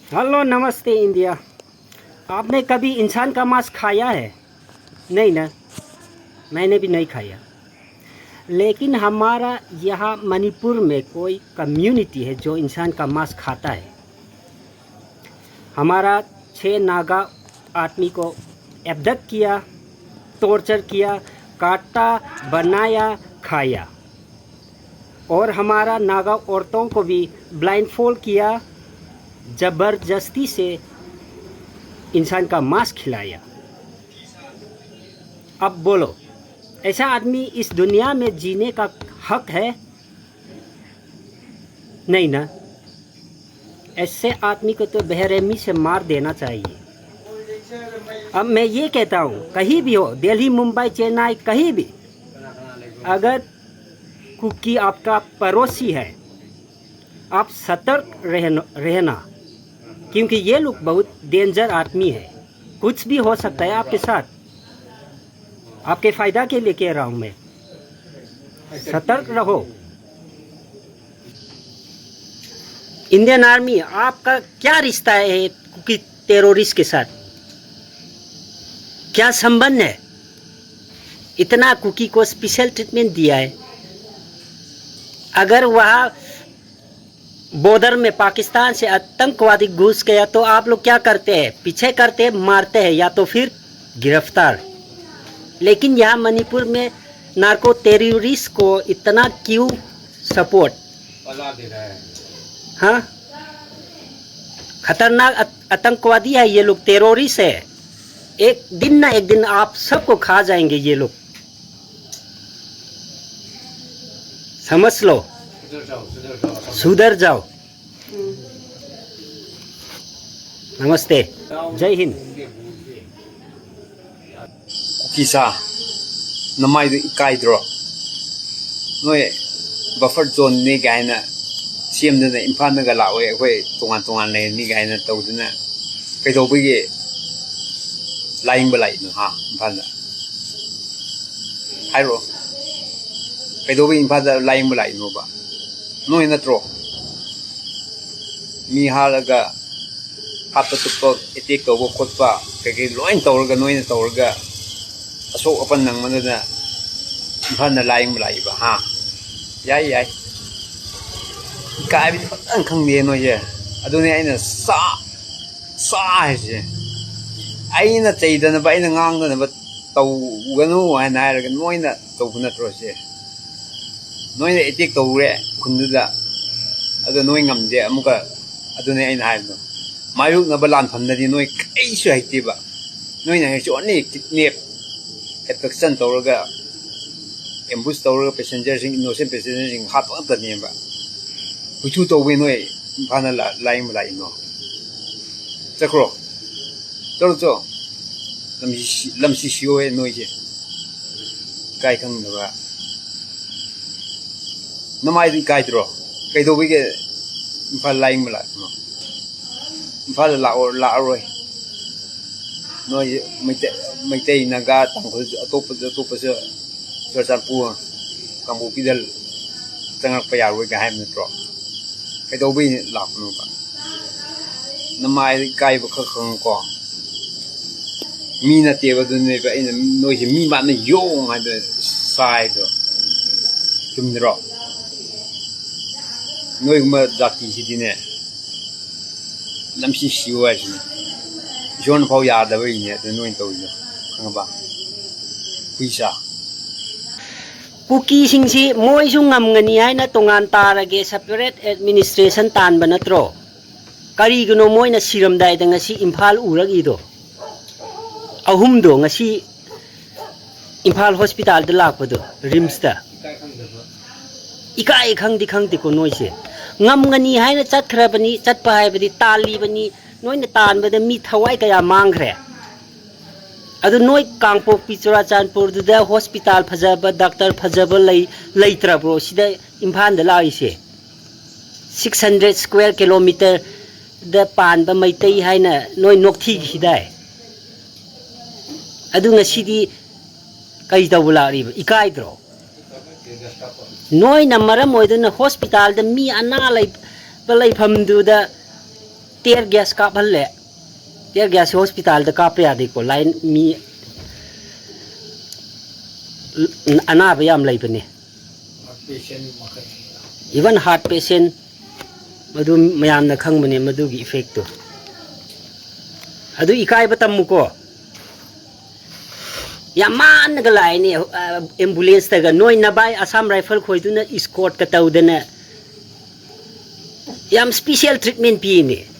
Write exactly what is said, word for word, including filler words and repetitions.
Hello, नमस्ते India. आपने कभी इंसान का मांस खाया है? नहीं ना, मैंने भी नहीं खाया। लेकिन हमारा यहाँ मणिपुर में कोई कम्युनिटी है जो इंसान का मांस खाता है। हमारा छः नागा आदमी को एब्डक्ट किया, टॉर्चर किया, काटा, बनाया, खाया। और हमारा नागा औरतों को भी ब्लाइंडफोल्ड किया, ज़बरदस्ती से इंसान का मांस खिलाया। अब बोलो, ऐसा आदमी इस दुनिया में जीने का हक है? नहीं ना। ऐसे आदमी को तो बेरहमी से मार देना चाहिए। अब मैं ये कहता हूँ, कहीं भी हो, दिल्ली, मुंबई, चेन्नई, कहीं भी, अगर कुकी आपका पड़ोसी है, आप सतर्क रहन-, रहना, क्योंकि ये लोग बहुत डेंजर आदमी है। कुछ भी हो सकता है आपके साथ। आपके फ़ायदा के लिए कह रहा हूँ मैं, सतर्क रहो। इंडियन आर्मी, आपका क्या रिश्ता है कुकी टेररिस्ट के साथ? क्या संबंध है? इतना कुकी को स्पेशल ट्रीटमेंट दिया है। अगर वहाँ बॉर्डर में पाकिस्तान से आतंकवादी घुस गया तो आप लोग क्या करते हैं? पीछे करते हैं, मारते हैं या तो फिर गिरफ्तार। लेकिन यहाँ मणिपुर में नार्को टेररिस्ट को इतना क्यों सपोर्ट? हाँ, खतरनाक आत-, आतंकवादी है ये लोग, टेररिस्ट है। एक दिन ना एक दिन आप सबको खा जाएंगे ये लोग, समझ लो। सुधर जाओ। नमस्ते, जय हिंद। ꯀꯨꯀꯤꯁꯥ, ꯅꯃꯥꯏꯗꯨ ꯏꯀꯥꯏꯗ꯭ꯔꯣ? ꯅꯣꯏ ꯕꯐꯔ ꯖꯣꯟꯅꯤ ꯀꯥꯏꯅ ꯁꯦꯝꯗꯅ ꯏꯝꯐꯥꯜꯗꯒ ꯂꯥꯛꯑꯣꯏ, ꯑꯩꯈꯣꯏ ꯇꯣꯉꯥꯟ ꯇꯣꯉꯥꯟ ꯂꯩꯔꯅꯤ ꯀꯥꯏꯅ ꯇꯧꯗꯅ ꯀꯩꯗꯧꯕꯒꯤ ꯂꯥꯏꯌꯦꯡꯕ ꯂꯥꯛꯏꯅꯣ? ꯍꯥ, ꯏꯝꯐꯥꯜꯗ ꯍꯥꯏꯔꯛꯑꯣ, ꯀꯩꯗꯧꯕꯒꯤ ꯏꯝꯐꯥꯜꯗ ꯂꯥꯏꯌꯦꯡꯕ ꯂꯥꯛꯏꯅꯣꯕ? ꯅꯣꯏ ꯅꯠꯇ꯭ꯔꯣ ꯃꯤ ꯍꯥꯠꯂꯒ ꯍꯥꯠꯄ ꯇꯨꯞꯄ, ꯑꯦꯇꯦꯛ ꯇꯧꯕ ꯈꯣꯠꯄ ꯀꯩꯀꯩ ꯂꯣꯏ ꯇꯧꯔꯒ, ꯅꯣꯏꯅ ꯇꯧꯔꯒ ꯑꯁꯣꯛ ꯑꯄꯟ ꯅꯪꯕꯗꯨꯅ ꯏꯝꯐꯥꯜꯗ ꯂꯥꯏꯌꯦꯡꯕ ꯂꯥꯛꯏꯕ, ꯍꯥ? ꯌꯥꯏ, ꯌꯥꯏ꯫ ꯏꯀꯥꯏꯕꯗꯤ ꯐꯖꯅ ꯈꯪꯗꯦ ꯅꯣꯏꯁꯦ꯫ ꯑꯗꯨꯅꯦ ꯑꯩꯅ ꯁꯥ ꯁꯥ ꯍꯥꯏꯁꯦ꯫ ꯑꯩꯅ ꯆꯩꯗꯅꯕ, ꯑꯩꯅ ꯉꯥꯡꯗꯅꯕ ꯇꯧꯒꯅꯨ ꯍꯥꯏꯅ ꯍꯥꯏꯔꯒ ꯅꯣꯏꯅ ꯇꯧꯕ ꯅꯠꯇ꯭ꯔꯣ ꯁꯦ? ꯅꯣꯏꯅ ꯑꯦꯇꯦꯛ ꯇꯧꯔꯦ ꯈꯨꯟꯗꯨꯗ, ꯑꯗꯣ ꯅꯣꯏ ꯉꯝꯗꯦ ꯑꯃꯨꯛꯀ꯫ ꯑꯗꯨꯅꯦ ꯑꯩꯅ ꯍꯥꯏꯕꯗꯣ, ꯃꯥꯌꯣꯛꯅꯕ ꯂꯥꯟꯐꯝꯗꯗꯤ ꯅꯣꯏ ꯀꯔꯤꯁꯨ ꯍꯩꯇꯦꯕ꯫ ꯅꯣꯏꯅ ꯍꯩꯔꯤꯁꯤ ꯑꯣꯟꯂꯤ ꯀꯤꯗꯅꯦꯞ, ꯑꯦꯕꯗꯛꯁꯟ ꯇꯧꯔꯒ, ꯑꯦꯝꯕꯨꯁ ꯇꯧꯔꯒ, ꯄꯦꯁꯦꯟꯖꯔꯁꯤꯡ, ꯏꯅꯣꯁꯦꯟ ꯄꯦꯁꯦꯟꯖꯔꯁꯤꯡ ꯍꯥꯠꯄ ꯉꯥꯛꯇꯅꯦꯕ꯫ ꯍꯨꯏꯊꯨ ꯇꯧꯕꯩ ꯅꯣꯏ ꯏꯝꯐꯥꯜꯗ ꯂꯥ-, ꯂꯥꯏꯌꯦꯡꯕ ꯂꯥꯛꯏꯅꯣ? ꯆꯠꯈ꯭ꯔꯣ, ꯆꯠꯂꯣ, ꯆꯠꯂꯣ꯫ ꯂꯝꯁꯤ ꯁꯤ-, ꯂꯝꯁꯤ ꯁꯤꯌꯣꯍꯦ ꯅꯣꯏꯁꯦ꯫ ꯏꯀꯥꯏ ꯈꯪꯗꯕ꯫ ꯅꯃꯥꯏꯗꯨ ꯏꯀꯥꯏꯗ꯭ꯔꯣ? ꯀꯩꯗꯧꯕꯒꯤ ꯏꯝꯐꯥꯜ ꯂꯥꯏꯌꯦꯡꯕ ꯂꯥꯛꯄꯅꯣ? ꯏꯝꯐꯥꯜꯗ ꯂꯥꯛꯑꯣ, ꯂꯥꯛꯑꯔꯣꯏ꯫ ꯅꯣꯏ ꯃꯩꯇꯩ, ꯃꯩꯇꯩ, ꯅꯥꯒꯥ, ꯇꯥꯡꯈꯨꯜ, ꯑꯇꯣꯞꯄꯁꯨ, ꯑꯇꯣꯞꯄꯁꯨ ꯆꯨꯔꯆꯥꯟꯄꯨꯔ, ꯀꯥꯡꯄꯣꯛꯄꯤꯗ ꯆꯪꯉꯛꯄ ꯌꯥꯔꯣꯏꯒ ꯍꯥꯏꯕ ꯅꯠꯇ꯭ꯔꯣ? ꯀꯩꯗꯧꯕꯩ ꯂꯥꯛꯄꯅꯣꯕ? ꯅꯃꯥꯏꯗ ꯏꯀꯥꯏꯕ ꯈꯔ ꯈꯪꯉꯨꯀꯣ꯫ ꯃꯤ ꯅꯠꯇꯦꯕ ꯑꯗꯨꯅꯦꯕ ꯑꯩꯅ ꯅꯣꯏꯁꯦ ꯃꯤ ꯃꯥꯟꯅ ꯌꯣꯡ ꯍꯥꯏꯗꯣ ꯁꯥꯏꯗꯣ꯫ ꯆꯨꯝꯗ꯭ꯔꯣ? ꯅꯣꯏꯒꯨꯝꯕ ꯖꯥꯇꯤꯁꯤꯗꯤꯅꯦ, ꯅꯝꯁꯤ ꯁꯤꯌꯨ ꯍꯥꯏꯁꯤꯅꯤ꯫ ꯏꯁꯣꯔꯅ ꯐꯥꯎ ꯌꯥꯗꯕꯩꯅꯦ ꯑꯗꯨ ꯅꯣꯏꯅ ꯇꯧꯔꯤꯗꯣ, ꯈꯪꯉꯕ? ꯍꯨꯏꯁꯥ꯫ ꯀꯨꯀꯤꯁꯤꯡꯁꯤ ꯃꯣꯏꯁꯨ ꯉꯝꯒꯅꯤ ꯍꯥꯏꯅ ꯇꯣꯉꯥꯟ ꯇꯥꯔꯒꯦ, ꯁꯦꯄꯔꯦꯠ ꯑꯦꯗꯃꯤꯅꯤꯁꯇ꯭ꯔꯦꯁꯟ ꯇꯥꯟꯕ ꯅꯠꯇ꯭ꯔꯣ? ꯀꯔꯤꯒꯤꯅꯣ ꯃꯣꯏꯅ ꯁꯤꯔꯝꯗꯥꯏꯗ ꯉꯁꯤ ꯏꯝꯐꯥꯜ ꯎꯔꯛꯏꯗꯣ? ꯑꯍꯨꯝꯗꯣ ꯉꯁꯤ ꯏꯝꯐꯥꯜ ꯍꯣꯁꯄꯤꯇꯥꯜꯗ ꯂꯥꯛꯄꯗꯣ, ꯔꯤꯝꯁꯇ꯫ ꯏꯀꯥꯏ ꯈꯪꯗꯦ ꯈꯪꯗꯦꯀꯣ ꯅꯣꯏꯁꯦ꯫ ꯉꯝꯒꯅꯤ ꯍꯥꯏꯅ ꯆꯠꯈ꯭ꯔꯕꯅꯤ, ꯆꯠꯄ ꯍꯥꯏꯕꯗꯤ ꯇꯥꯜꯂꯤꯕꯅꯤ, ꯅꯣꯏꯅ ꯇꯥꯟꯕꯗ ꯃꯤ ꯊꯋꯥꯏ ꯀꯌꯥ ꯃꯥꯡꯈ꯭ꯔꯦ꯫ ꯑꯗꯨ ꯅꯣꯏ ꯀꯥꯡꯄꯣꯛꯄꯤ ꯆꯨꯔꯥꯆꯥꯟꯄꯨꯔꯗꯨꯗ ꯍꯣꯁꯄꯤꯇꯥꯜ ꯐꯖꯕ, ꯗꯥꯛꯇꯔ ꯐꯖꯕ ꯂꯩ-, ꯂꯩꯇ꯭ꯔꯕ꯭ꯔꯣ ꯁꯤꯗ ꯏꯝꯐꯥꯜꯗ ꯂꯥꯛꯏꯁꯦ? Six hundred square kilometerꯗ ꯄꯥꯟꯕ ꯃꯩꯇꯩ ꯍꯥꯏꯅ ꯅꯣꯏ ꯅꯣꯛꯊꯤꯈꯤꯗꯥꯏ? ꯑꯗꯨ ꯉꯁꯤꯗꯤ ꯀꯔꯤ ꯇꯧꯕ ꯂꯥꯛꯂꯤꯕ? ꯏꯀꯥꯏꯗ꯭ꯔꯣ? ꯅꯣꯏꯅ ꯃꯔꯝ ꯑꯣꯏꯗꯨꯅ ꯍꯣꯁꯄꯤꯇꯥꯜꯗ ꯃꯤ ꯑꯅꯥ ꯂꯩꯕ ꯂꯩꯐꯝꯗꯨꯗ tear gas ꯀꯥꯞꯍꯜꯂꯦ꯫ Tear gas ꯁꯤ hospital ꯗ ꯀꯥꯞꯄ ꯌꯥꯗꯦꯀꯣ, line ꯃꯤ ꯑꯅꯥꯕ ꯌꯥꯝ ꯂꯩꯕꯅꯦ꯫ Even heart patient, ꯃꯗꯨ ꯃꯌꯥꯝꯅ ꯈꯪꯕꯅꯦ ꯃꯗꯨꯒꯤ effect ꯇꯣ꯫ ꯑꯗꯨ ꯏꯀꯥꯏꯕ ꯇꯝꯃꯨꯀꯣ꯫ ꯌꯥꯝ ꯃꯥꯟꯅꯒ ꯂꯥꯛꯏꯅꯦ, ꯑ, ambulance ꯇꯒ꯫ ꯅꯣꯏ ꯅꯕꯥꯏ Assam Rifle ꯈꯣꯏꯗꯨꯅ escort ꯀ ꯇꯧꯗꯅ ꯌꯥꯝ special treatment ꯄꯤꯅꯦ꯫